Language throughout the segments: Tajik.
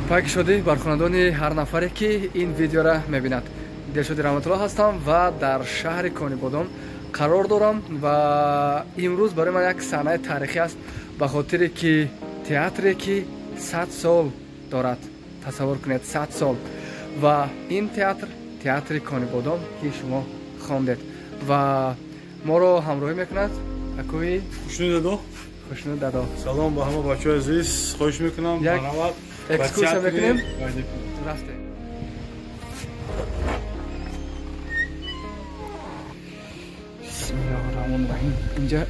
Пайки шодӣ бар хонадони ҳар нафаре, ки ин видеора мебинад. Дилшоди Раҳматулло ҳастам ва дар шаҳри Конибодом қарор дорам ва имрӯз барои ман як саҳнаи таърихӣ аст, ба хотире ки театре ки 100 сол дорад. Тасаввур кунед, 100 сол. Ва ин театр, театри Конибодом, ки шумо хондед ва моро ҳамроҳӣ мекунад акӯи Хушнуд дадо. Хушнуд дадо. Салом ба ҳама бачаҳои азиз, хоҳиш мекунам марҳамат, экскурсия мекунем. Рафтем. Бисмиллоҳи раҳмони раҳим. Инҷа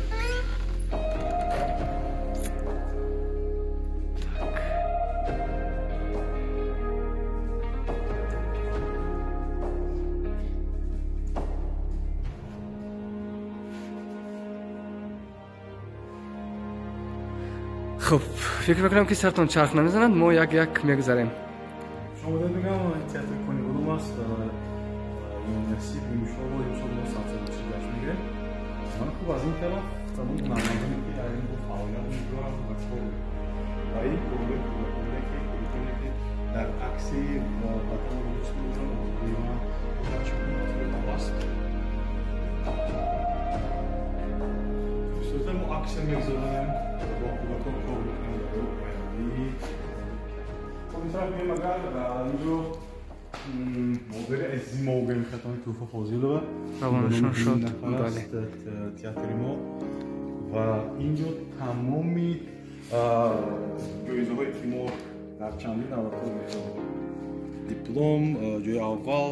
хуб, фикр мекунам, ки сартон чарх намезанад, мо як як мегузарем. Шумо мегам, театри Конибодом аст. Насиб, иншоалло, имсол мо 100 солагиша ҷашн мегирем. Ман хуб, аз ин тараф тамом ҳунармандоне, ки дар ин фаъолият мегузоранд ва кор мекунанд ва ин корҳои кӯдаконе, ки кӯдаконе, ки дар акси ватанро дӯст медоранд, орзуи ман аст. Бисёртар мо аксия мегузаронем, бо кӯдакон кор мекунем барои ояндаи. Хоб, ин тараф меем, агар инҷо модари азизи мо, гӯем, хатони Туҳфа Фозилова. Равонашон шод. Бале, театри мо ва инҷо тамоми ҷоизаҳое, ки мо дар чандин давлатҳо гирифтем: диплом, ҷои аввал,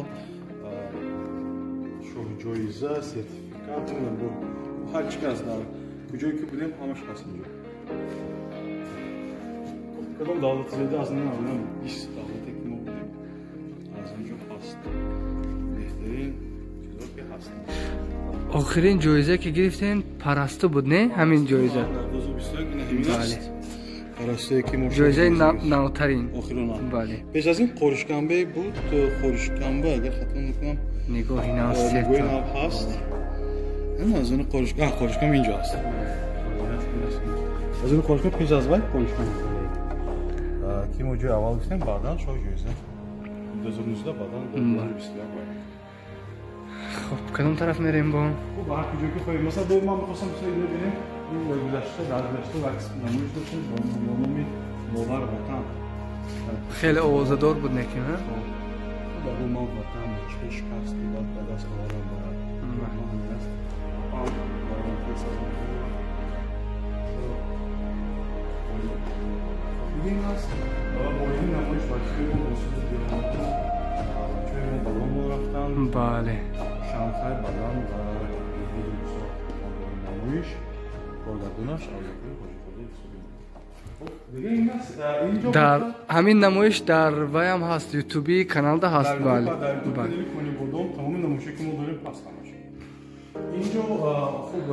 шоҳҷоиза, сертификат, ҳар чи ки аст, дар куҷое ки будем, ҳамаш ҳаст инҷо. Кадом давлати зиёда аз намедонам 20 давлате ки мо будем, аз инҷо ҳаст беҳтарин чизо ки ҳаст. Охирин ҷоизае, ки гирифтем, Парасту буд, не? Ҳамин ҷоиза. Дар 2021 ҳамин аст, Парастуе ки мо ҷоизаи навтарин. Охирона. Бале. Пеш аз ин Қоришканбе буд, Қоришканбе, агар хато накунам. Нигоҳи нав. Нигоҳи нав ҳаст. Аз он Қоришканбе инҷо аст. Аз он Қоришканбе, пеш аз вай Қоришканбе, ки мо ҷои аввал гирифтем, баъдан шоҳ ҷоиза 2019, баъдан 2021. Хуб, кадом тараф мерем бо? Хуб, ҳар куҷо ки хоҳем. Масалан, ман мехостам чизе бибинем. Ин гузашта, дар гузашта намоиш доштем бо номи Модар Ватан. Хеле овозадор буд, неки? Дар ман ватан чӣ шикаст баъд ба даст овардам бояд. Аст. Ин аст оини намоиш, бачаҳои мо бо суди бачаҳои мо ба Лондон рафтанд. Шанхай, баъдан ба намоиш, коргардонаш Абдуқоир Ҳоҷизода. Дар ҳамин намоиш дар ваям ҳаст, ютуби каналда ҳаст, бале. Конибодом тамоми намоише, ки мо дорем, ҳаст ҳамаш инҷо. Хуб,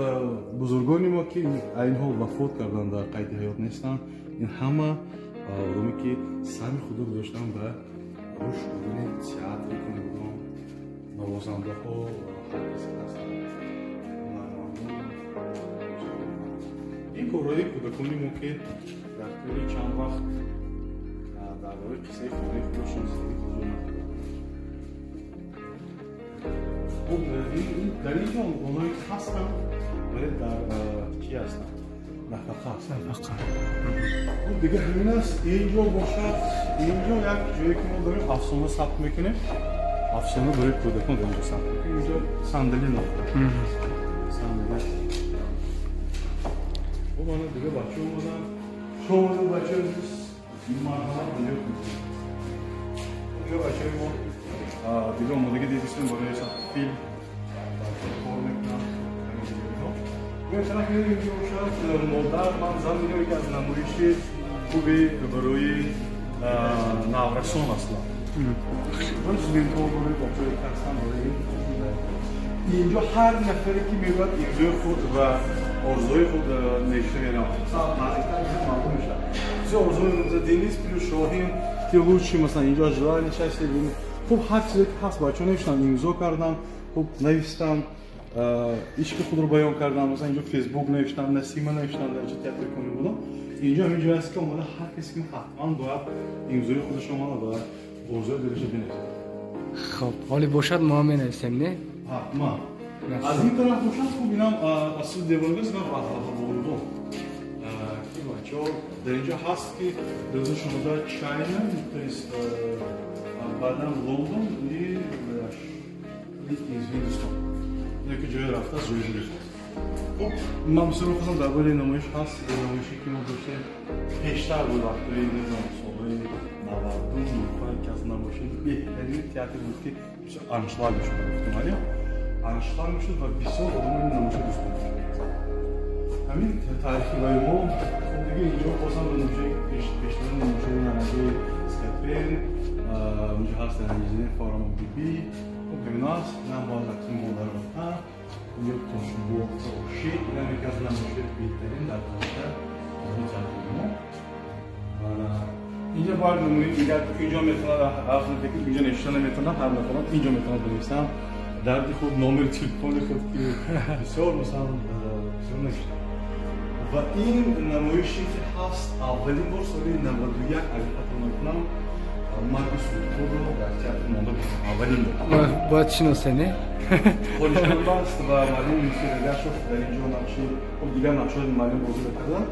бузургони мо, ки айни ҳол вафот карданд, дар қайди ҳаёт нестанд, ин ҳама одаме, ки саҳми худро гузоштанд ба рушд додани театри Конибодом, навозандаҳо, ҳар касе ҳастанд, ҳунармандон. Ин корҳои кӯдакони мо, ки дар тӯли чанд вақт дар бораи қиссаи хонаи худашон, зиндагии худро накарданд. Хуб, дар ин ҷо оное ки ҳастанд, вале дар чӣ ҳастанд, нафақа ҳастанд. Хуб, дига ҳамин аст. Инҷо бошад, инҷо як ҷое, ки мо дорем, афсона сабт мекунем, афсона барои кӯдакон дар инҷо сабт мекунем. Инҷо сандали ном сандали. Хуб, ана дига бача омаданд. Шумо омадед, бачаи азиз, марҳамат, дига дига бачаи мо дига омодагӣ дидистем барои сабти филм, кор мекунанд. Тараф инҷо бошад, модар ман зан мегӯям, яке аз намоиши хуби барои наврасон аслан, барои студентҳо, барои бачаҳое ки ҳастанд. Барои инҷо ҳар нафаре, ки мегӯяд, имзои худ ва орзуҳои худ навишта меравад. Наздиктар маълум мешавад. Все орзуи Денис плюс Шоҳин, ты лучший, масалан, инҷо желание счастья. Хуб, ҳар чизе ки ҳаст, бачаҳо навиштанд, имзо карданд, хуб навистанд. ишқи худро баён кардан, масалан инҷо Фейсбук навиштан, Насима навиштан дар инҷо театри Конибодом. Инҷо ҳамин ҷой аст ки омада ҳар касе ки ҳатман бояд имзои худаш омада ва орзуи дилашро бинависад. Хоб, ҳоле бошад мо ҳам менависем, не? Ҳатман. Аз ин тараф бошад, хуб, инам аз суди девонагист ва бонувон ки бачаҳо дар инҷо ҳаст ки 2016 Чайна, то есть баъдан Лондон и Ҳиндустон. Яке ҷое рафтааст, ҷое гирифтааст. Хуб, ман бисёр мехостам дар бораи намоиш ҳаст, намоише ки мо доштем пештар буд, вақтҳои незам солҳои 92 ки аз намоиши беҳтарини театр буд ки бисёр аншлаг мешуд, гуфтем, али аншлаг мешуд ва бисёр одамон ин намоишро дӯст медоштанд. Ҳамин таърихи ваи мо. Хуб, дига инҷо бозам намоишҳои пештарин, намоишҳои нараҷои Скапен, инҷо ҳаст инженер Фарама Биби. Хуб, ҳамин аст. Инам боз акси модар ватан. Инҷо Тошбоқоши, инам яке аз намоишҳои беҳтарин дар таърихи театри мо. Инҷо бояд намоиш дигар инҷо метавонад инҷо навишта наметавонад, ҳар нафарон инҷо метавонад бинависанд дарди худ, номери телефони худ ки бисёр масалан бисёр навишта. Ва ин намоише ки ҳаст аввалин бор соли 91, агар хато накунам, марги Судхӯрро дар театр монда буд аввалин бор. Бояд шиносем, не? Холишконба аст ва муаллим Юнуси Рагашов дар инҷо нақши, хуб, дигар нақшҳои муаллим бозӣ мекарданд.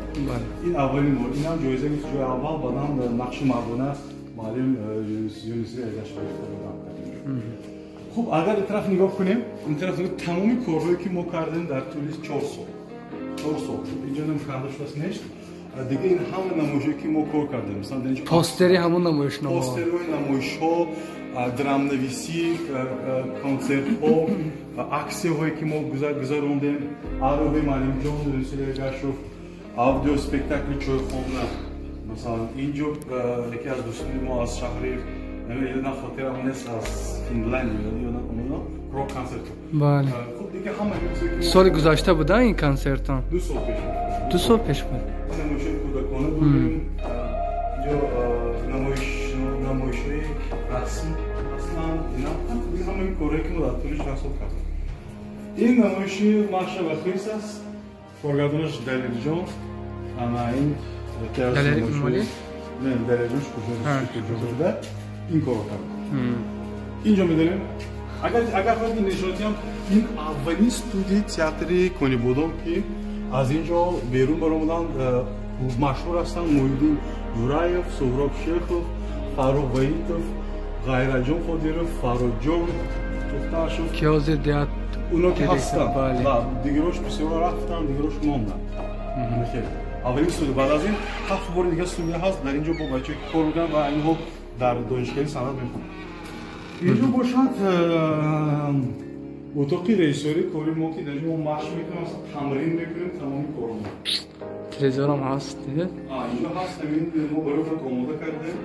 Ин аввалин бор, инам ҷоиза гирифт ҷои аввал, баъдан нақши мардона муаллим Юнуси Рагашов гирифта буданд. Хуб, агар ин тараф нигоҳ кунем, ин тараф тамоми корҳое ки мо кардем дар тӯли 4 сол, 4 сол инҷо канда шудааст нест. Дига ин ҳама намоишҳое ки мо кор кардем, масалан дар инҷо постери ҳамон намоишномаҳо, постерҳои намоишҳо, драмнависӣ, консертҳо, аксияҳое ки мо гузарондем, ароҳои муаллимҷон Юнуси Эргашов, аудиоспектакли Чойхона. Масалан инҷо яке аз дӯстони мо аз шаҳри, ёдам хотирам нест, аз Финляндия ёдам омада, рок консерт. Бале. Хуб, дига ҳама соли гузашта буда ин консертон? 2 сол пеш. 2 сол пеш буд. Намоишҳои кӯдакона будем. Инҷо намоишҳои расм аслан, инам ҳамаи корҳое ки мо дар тӯли чанд сол кардем. Ин намоиши Маша ва Хирс аст, коргардонаш Далерҷон. Ана ин Далери Имомалӣ? Не, Далерҷон Шукурҷон буда ин корро кард. Инҷо медонем, агар хоҳед ин нишонатиам, ин аввалин студияи театри Конибодом ки аз инҷо берун баромаданд, машҳур ҳастанд Муҳиддин Ҷураев, Суҳроб Шехов, Фаррух Ваитов, Ғайраҷон Қодиров, Фаррухҷон Тухташов, ки ҳозир уно ки ҳастанд, дигарош бисёр рафтанд, дигарош монданд. Аввалин студия. Баъд аз ин 7 бори дигар студия ҳаст дар инҷо бо бачаҳое ки кор мекунанд ва инҳо дар донишгоҳи санъат мехонанд. Инҷо бошад утоқи режиссёрии кори мо ки дар инҷо мо машқ мекунем, тамрин мекунем тамоми корҳоро. Телевизорам ҳаст, дидед? Инҷо ҳаст, ҳамин мо барои худ омода кардем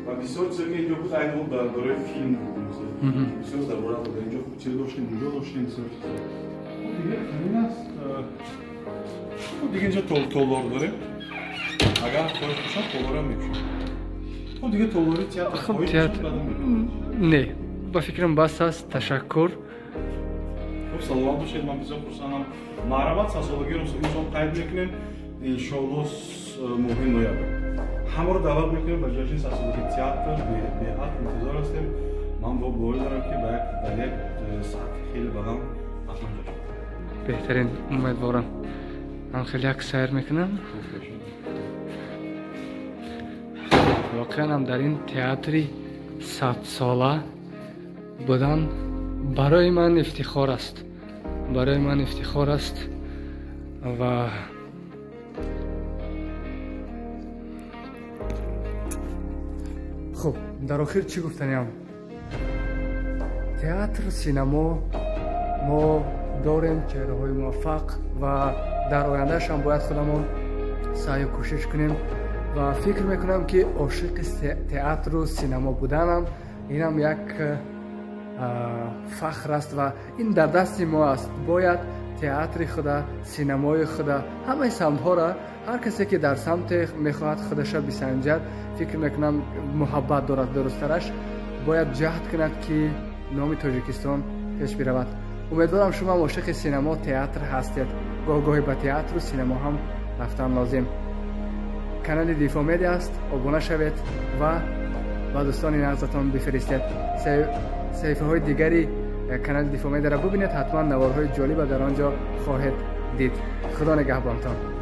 ва бисёр чизое ки инҷо буд, айни ҳол барои филм буд. Бисёр зарурат буд. Инҷо хуб чиз доштем, инҷо доштем бисёр чизо. Хуб, дига ҳамин аст. Хуб, дига инҷо толор дорем. Агар хоҳиш бошад, толорам мекушем. Хуб, дига толори театр. Хуб, театр. Не, ба фикрам бас аст. Ташаккур. Хуб, саломат бошед, ман бисёр хурсандам. Марҳамат, садсолагиро ин сол қайд мекунем, иншоалло моҳи ноябр. Ҳамаро даъват мекунем ба ҷашни садсолагии театр, беҳад интизор ҳастем. Ман боварӣ дорам ки дар як сатҳи хеле баланд ҳатман ҷашн. Беҳтарин, умедворам. Ман хеле як сайр мекунам. Воқеан ҳам дар ин театри садсола будан барои ман ифтихор аст. Барои ман ифтихор аст ва хуб, дар охир чӣ гуфтаниям? Театр, синамо мо дорем чеҳраҳои муваффақ ва дар ояндаашам бояд худамон саъю кӯшиш кунем ва фикр мекунам ки ошиқи театру синамо буданам инам як фахр аст ва ин дар дасти мо аст. Бояд театри худа, синамои худа, ҳамаи самтҳоро ҳар касе ки дар самте мехоҳад худаша бисанҷад, фикр мекунам муҳаббат дорад, дурусттараш бояд ҷаҳд кунад ки номи Тоҷикистон пеш биравад. Умедворам, шумо ҳам ошиқи синемо, театр ҳастед. Гоҳ-гоҳе ба театру синемо ҳам рафтан лозим. Канали Дифо Медиа аст, обуна шавед ва ба дӯстони нағзатон бифиристед. Саҳифаҳои дигари канали Дифо Медиаро бубинед, ҳатман наворҳои ҷолиба дар он ҷо хоҳед дид. Худо нигаҳбонтон.